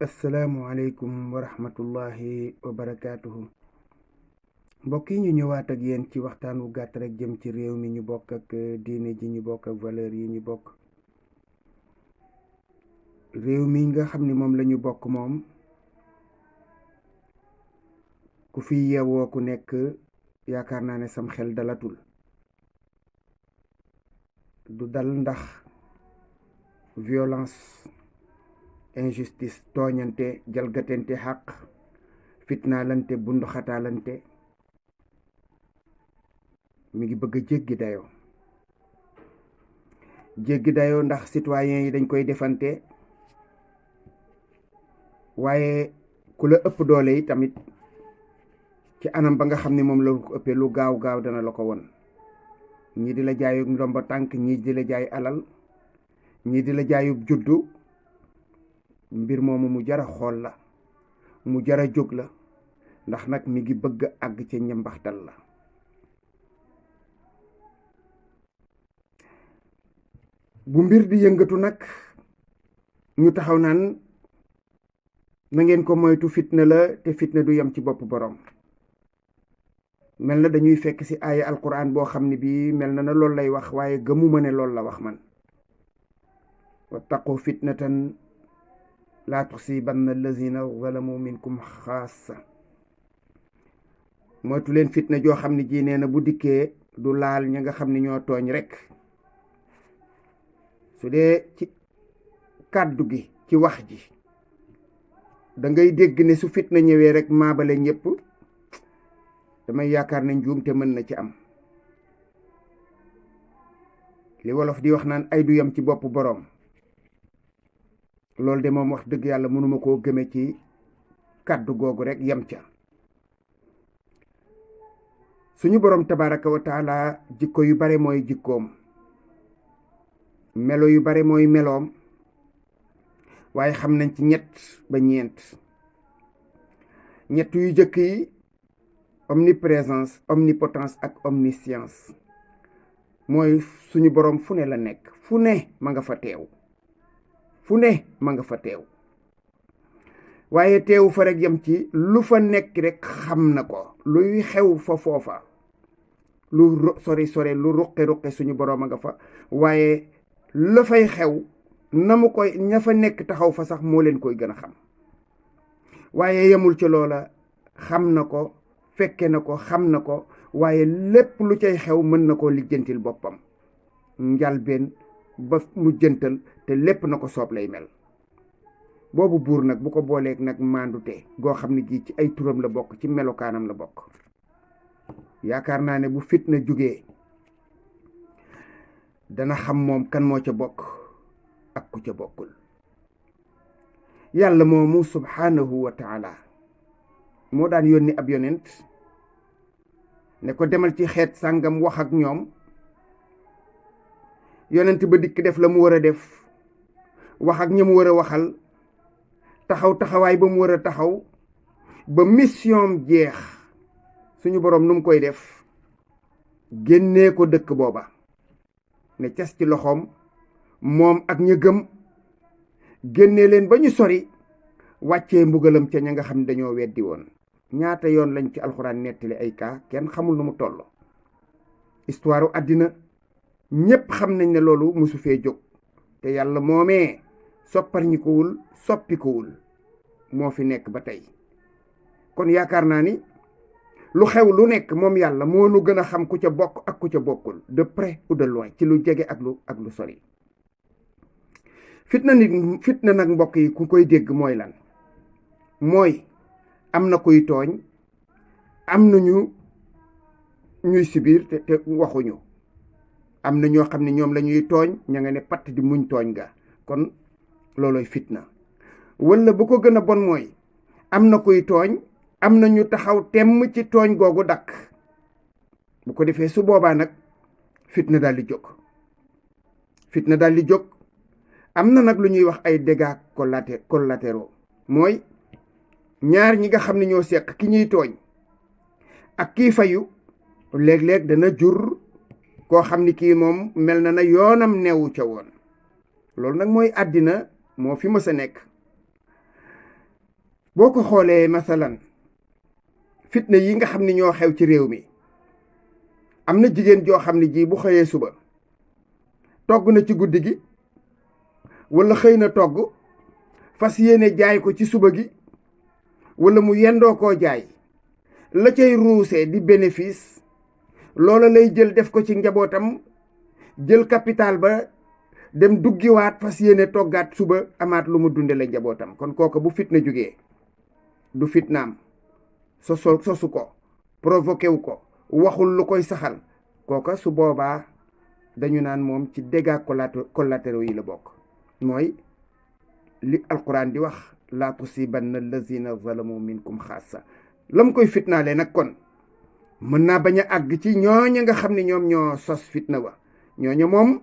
asalaamualeykum wa rahmatullahi wa barakaatuhu. mbokk yi ñu ñëwaat ak yéen ci waxtaan wu gàtt rek jëm ci réew mi ñu bokk ak diine ji ñu bokk ak valeur yi ñu bokk. réew mi nga xam ni moom la ñu bokk moom ku fi yeewoo ku nekk yaakaar naa ne sam xel dalatul. du dal ndax violence, injustice, tooñante, jalgatente xàq, fitnaalante, bunduxataalante mi ngi bëgg a jéggi dayoo ndax citoyens yi dañ koy defante, waaye ku la ëpp doole yi tamit ci anam ba nga xam ne moom la ko ëppee lu gaaw dana la ko won. ñii di la jaayub ndomba tànk, ñii di la jaay alal, ñii di la jaayub juddu. mbir moomu mu jara xool la, mu jara jóg la, ndax nag mi ngi bëgg àgg ca njambaxtal la. bu mbir di yëngatu nag ñu taxaw naan na ngeen ko moytu, fitna la, te fitna du yem ci bopp boroom. mel na dañuy fekk ci aaya alquran boo xam ne bii mel na loolu lay wax, waaye gëmuma ne loolu la wax man. wattaqu fitnatan laa tusibanna allazina zalamu minkum xaasa. moytu leen fitna joo xam ne ji nee na bu dikkee du laal ña nga xam ne ñoo tooñ rekk. su dee ci kàddu gi, ci wax ji, da ngay dégg ne su fitna ñëwee rek maabale ñépp, damay yaakaar ne njuum te mën na ci am. li wolof di wax naan ay du yam ci bopp boroom, loolu de moom wax dëgg yàlla mënuma koo gëme ci kàddu googu rek yam ca. suñu boroom tabaraka wa taala jikko yu bare mooy jikkoom, melo yu bare mooy meloom, waaye xam nañ ci ñett ba ñeent. ñett yu jëkk yi omniprésence, omnipotence ak omniscience. mooy suñu boroom fu ne la nekk, fu ne ma nga fa teew, fu ne ma nga fa teew. waaye teewu fa rek yam ci lu fa nekk rek xam na ko, luy xew fa foofa, lu sori lu ruqe suñu boroom a nga fa. waaye la fay xew na mu koy ña fa nekk taxaw fa sax moo leen koy gën a xam. waaye yemul ci loola, xam na ko, fekke na ko, xam na ko, waaye lépp lu cay xew mën na koo lijjantil boppam, njalbeen ba mu jëntal, te lépp na ko soob lay mel. boobu buur nag bu ko booleeg nag maandute goo xam ne gii ci ay turam la bokk, ci melokaanam la bokk, yaakaar naa ne bu fitna jugee dana xam moom kan moo ca bokk ak ku ca bokkul. yàlla moomu subhaanahu wa taala moo daan yónni ab yonent ne ko demal ci xeet sàngam wax ak ñoom. yonent ba dikk def la mu war a def, wax ak ña mu war a waxal, taxawaay ba mu war a taxaw ba mission jeex. suñu boroom nu mu koy def, génnee ko dëkk booba ne cas ci loxoom moom ak ña gëm, génnee leen ba ñu sori, wàccee mbugalam ca ña nga xam ne dañoo weddi woon. ñaata yoon lañ ci alxuraan nettali ay kaa kenn xamul nu mu toll. histoire àddina ñépp xam nañ ne loolu musu fee jóg, te yàlla moomee sopparñikuwul, soppikuwul, moo fi nekk ba tey. kon yaakaar naa ni lu xew lu nekk moom yàlla moo nu gën a xam ku ca bokk ak ku ca bokkul, de près ou de loin, ci lu jege ak lu sori. fitna nag mbokk yi ku koy dégg mooy lan? mooy am na kuy tooñ, am na ñuy sibir te waxuñu, am na ñoo xam ne ñoom la ñuy tooñ, ña nga ne patt di muñ tooñ ga. kon looloy fitna. walla bu ko gën a bon mooy am na kuy tooñ, am na ñu taxaw temm ci tooñ googu dakk. bu ko defee su boobaa nag fitna daal di jóg. am na nag lu ñuy wax ay dégâts collatéraux, mooy ñaar ñi nga xam ne ñoo seq, ki ñuy tooñ ak kii fayu, léeg-léeg dana jur koo xam ni kii moom mel na yoonam newu ca woon. loolu nag mooy àddina, moo fi mës a nekk. boo ko xoolee masalan fitna yi nga xam ni ñoo xew ci réew mi am na jigéen joo xam ne ji bu xëyee suba togg na ci guddi gi walla xëy na togg fas yéene jaay ko ci suba gi walla mu yendoo koo jaay la cay ruusee di bénéfice loola lay jël def ko ci njabootam jël capital ba dem duggiwaat fas yéene toggaat suba amaat lu mu dunde la njabootam. kon kooku bu fitna jógee du fitnaam sosu ko provoqué wu ko waxul lu koy saxal kooka su boobaa dañu naan moom ci dégâts collatéraux yi la bokk. mooy li alquran di wax laa tusibanna allazina zalamu minkum xaasa la mu koy fitnaale nag kon mën naa bañ a àgg ci ñooña nga xam ne ñoom ñoo sos fitna wa ñooña moom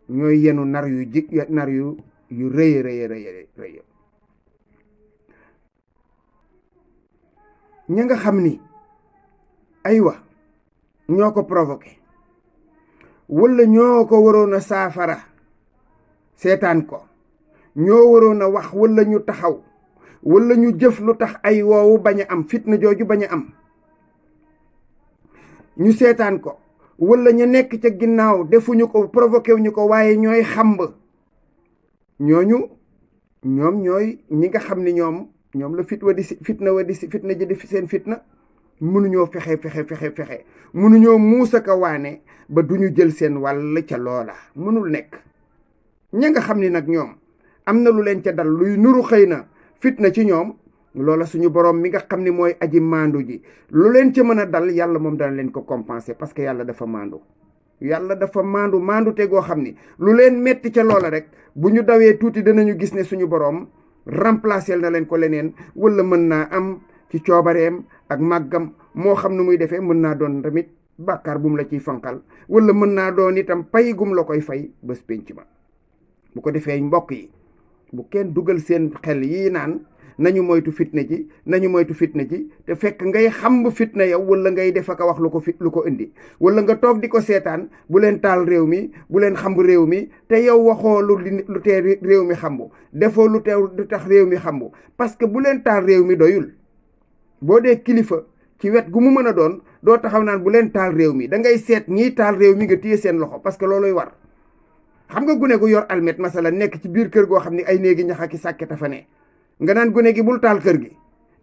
ñooy yenu nar yu rëy rëy ña nga xam ni aywa ñoo ko provoqué walla ñoo ko waroon a saafara seetaan ko ñoo waroon a wax walla ñu taxaw walla ñu jëf lu tax ay woowu bañ a am fitna jooju bañ a am ñu seetaan ko walla ñu nekk ca ginnaaw defuñu ko provoqué wuñu ko waaye ñooy xamb ñooñu ñoom ñooy ñi nga xam ni ñoom la fitna ji di seen fitna mënuñoo fexe mënuñoo muusa ka waane ba duñu jël seen wàll ca loola mënul nekk. ña nga xam ni nag ñoom am na lu leen ca dal luy nuru xëy na fitna ci ñoom loola suñu borom mi nga xam ni mooy aji maandu ji lu leen ca mën a dal yàlla moom dana leen ko compenser parce que yàlla dafa maandu te goo xam ni lu leen metti ca loola rek bu ñu dawee tuuti danañu gis ne suñu borom remplacer na leen ko leneen wala mën naa am ci coobareem ak màggam moo xam nu muy defee mën naa doon tamit bàkkaar bu mu la ciy fanqal wala mën naa doon itam pay gum la koy fay bés pénc ma. bu ko defee mbokk yi bu kenn dugal seen xel yi naan nañu moytu fitna ji te fekk ngay xam fitna yow wala ngay def ak wax lu ko indi wala nga toog di ko seetaan bu leen taal réew mi bu leen xamb réew mi te yow waxoo lu tee réew mi xambu defoo lu tax réew mi xambu parce que bu leen taal réew mi doyul boo dee kilifa ci wet gu mu mën a doon doo taxaw naan bu leen taal réew mi da ngay seet ñiy taal réew mi nga téye seen loxo parce que looloy war. xam nga gune gu yor almet masala nekk ci biir kër goo xam ne ay néegi ñax ak sàkket a fa ne nga naan gune gi bul taal kër gi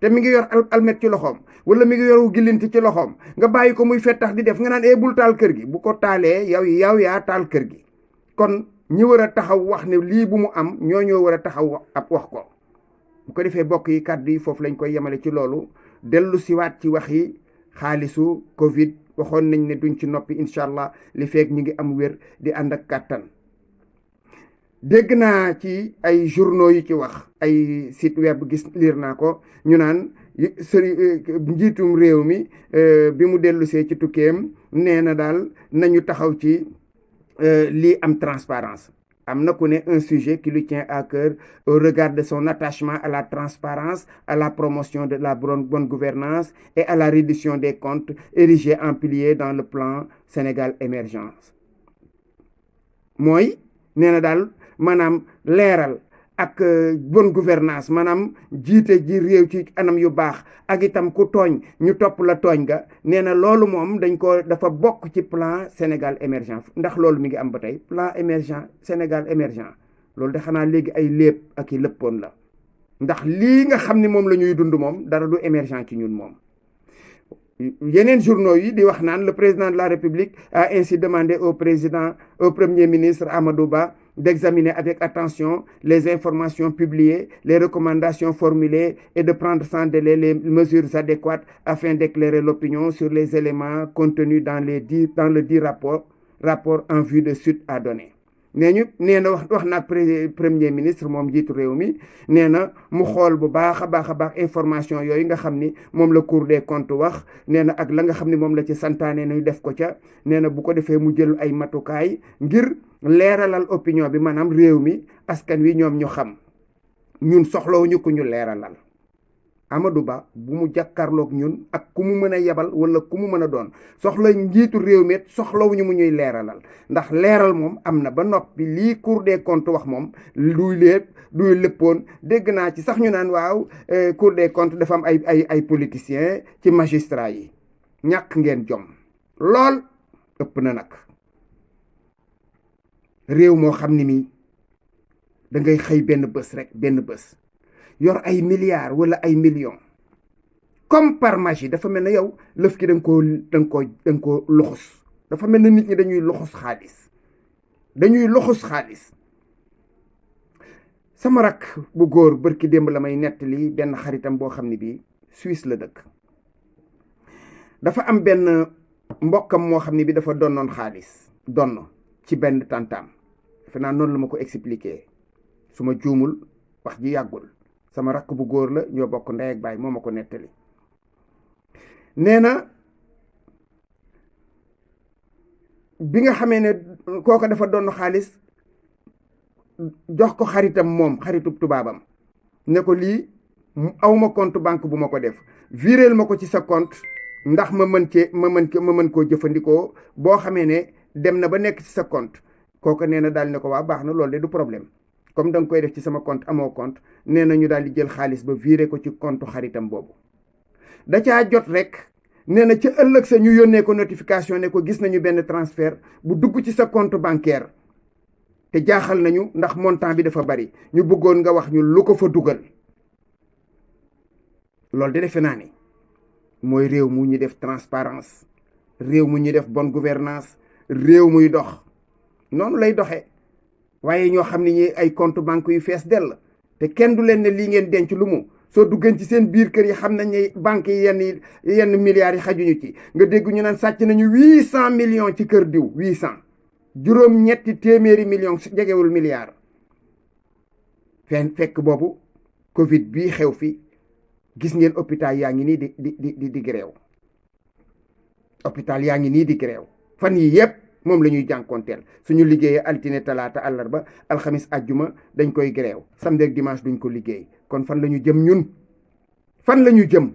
te mi ngi yor almet ci loxoom wala mi ngi yor gilinti ci loxoom nga bàyyi ko muy fettax di def nga naan bul taal kër gi bu ko taalee yow yaa taal kër gi. kon ñi war a taxaw wax ne lii bu mu am ñoo war a taxaw ab wax ko bu ko defee bokk yi kàddu yi foofu lañ koy yemale ci loolu dellu siwaat ci wax yi xaalisu Covid waxoon nañ ne duñ ci noppi incha allah li feek ñi ngi am wér di ànd ak kàttan. dégg naa ci ay journaux yi ci wax ay site web liir naa ko ñu naan njiitum réew mi bi mu dellusee ci tukkeem nee na daal nañu taxaw ci lii am transparence am na ku ne un sujet qui lui tient à cœur au regard de son attachement à la transparence à la promotion de la bonne gouvernance et à la reddition des comptes érigés en pilier dans le plan Sénégal émergent mooy nee na daal maanaam leeral ak bonne gouvernance maanaam jiite ji réew ci anam yu baax ak itam ku tooñ ñu topp la tooñ ga nee na loolu moom dafa bokk ci plan Sénégal émergent ndax loolu mi ngi am ba tey plan émergent Sénégal émergent loolu de xanaa léegi ay léeb ak i lëppoon la ndax lii nga xam ni moom la ñuy dund moom dara du émergent ci ñun moom. yeneen journaux yi di wax naan le président de la République a ainsi demandé au premier ministre Amadou Ba d'examiner avec attention les informations publiées, les recommandations formulées et de prendre sans délai les mesures adéquates afin d'éclairer l'opinion sur les éléments contenus dans le dit rapport en vue de suite à donner. nee na wax na premier ministre moom jiitu réew mi nee na mu xool bu baax a baax information yooyu nga xam ni moom la Cour des comptes wax nee na ak la nga xam ni moom la ci santaane nañu def ko ca nee na bu ko defee mu jël ay matukaay ngir leeralal opinion bi maanaam réew mi askan wi ñoom ñu xam ñun soxlawuñu ko ñu leeralal Amadou Ba bu mu jàkkaarloog ñun ak ku mu mën a yebal wala ku mu mën a doon soxla njiitu réew mi soxlawuñu mu ñuy leeralal ndax leeral moom am na ba noppi lii Cour des comptes wax moom duy léppoon dégg naa ci sax ñu naan waaw Cour des comptes dafa am ay politiciens ci magistrat yi ñàkk ngeen jom lool ëpp na nag réew moo xam ni mi da ngay xëy benn bés yor ay milliards wala ay millions comme par magie dafa mel ne yow lëf ki da nga koo luxus dafa mel ne nit ñi dañuy luxus xaalis sama rak bu góor bërki démb la may nettali benn xaritam boo xam ne bii Suisse la dëkk dafa am benn mbokkam moo xam ne bi dafa donnoon xaalis donn ci benn tantam defe naa noonu la ma ko expliqué su ma juumul wax ji yàggul sama rakk bu góor la ñoo bokk ndey ak baay moo ma ko nettali nee na bi nga xamee ne kooka dafa doon xaalis jox ko xaritam moom xaritub tubaabam ne ko lii awma compte banque bu ma ko def viréel ma ko ci sa compte ndax ma mën koo jëfandikoo boo xamee ne dem na ba nekk ci sa compte kooka nee na daal ne ko waa baax na loolu de du problème comme da nga koy def ci sama compte amoo compte nee na ñu daal di jël xaalis ba viré ko ci compte xaritam boobu da caa jot rek nee na ca ëllëg sa ñu yónnee ko notification ne ko gis nañu benn transfert bu dugg ci sa compte bancaire te jaaxal nañu ndax montant bi dafa bari ñu bëggoon nga wax ñu lu ko fa dugal loolu de defe naa ni mooy réew mu ñu def transparence réew mu ñu def bonne gouvernance réew muy dox noonu lay doxee waaye ñoo xam ne ñi ay compte banque yu fees dell te kenn du leen ne lii ngeen denc lu mu soo duggeen ci seen biir kër yi xam nañ ne banque yi yenn milliards yi xajuñu ci nga dégg ñu naan sàcc nañu 800 millions ci kër diw 800 juróom ñetti téeméeri millions jegewul milliards fekk boobu Covid bii xew fi gis ngeen hôpital yaa ngi nii di gréew hôpital yaa ngi nii di gréew fan yi yépp moom la ñuy jànkoonteel suñu liggéeyee altine talaata àllarba alxamis àjjuma dañ koy gréew samedi ak dimanche duñ ko liggéey kon fan la ñu jëm ñun fan la ñu jëm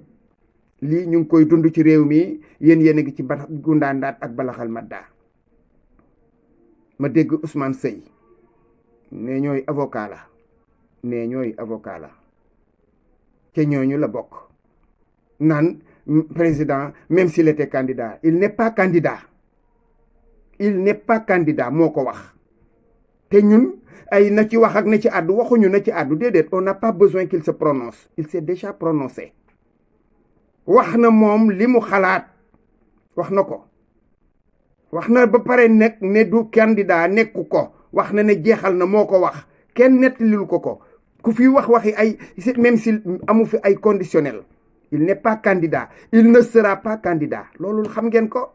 lii ñu ngi koy dund ci réew mi yéen a ngi ci gundaandaat ak balaxal madda ma dégg Ousmane Seye ne ñooy avocat la te ñooñu la bokk naan président même s'il était candidat il n'est pas candidat moo ko wax te ñun ay na ci wax ak na ci àddu waxuñu na ci àddu déedéet on n'a pas besoin qu'il se prononce il s'est déjà prononcé wax na moom li mu xalaat wax na ko wax na ba pare nekk ne du candidat nekku ko wax na ne jeexal na moo ko wax kenn nettalil ko ku fi waxi ay même si amu fi ay conditionnel il n'est pas candidat il ne sera pas candidat loolu xam ngeen ko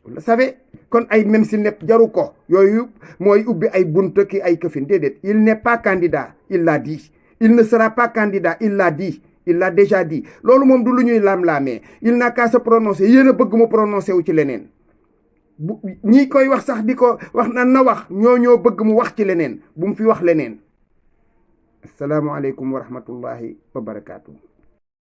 vous le savez kon ay même si nepp jaru ko yooyu mooy ubbi ay bunta ki ay këfin déedéet il n'est pas candidat il l'a dit il ne sera pas candidat il l'a dit il l'a déjà dit loolu moom du lu ñuy laam-laamee il n'a qu'à se prononcer yéen a bëgg mu prononcer wu ci leneen bu ñi koy wax sax di ko wax na wax ñoo bëgg mu wax ci leneen bu mu fi wax leneen asalaamaaleykum wa rahmatullahi wa barakaatu.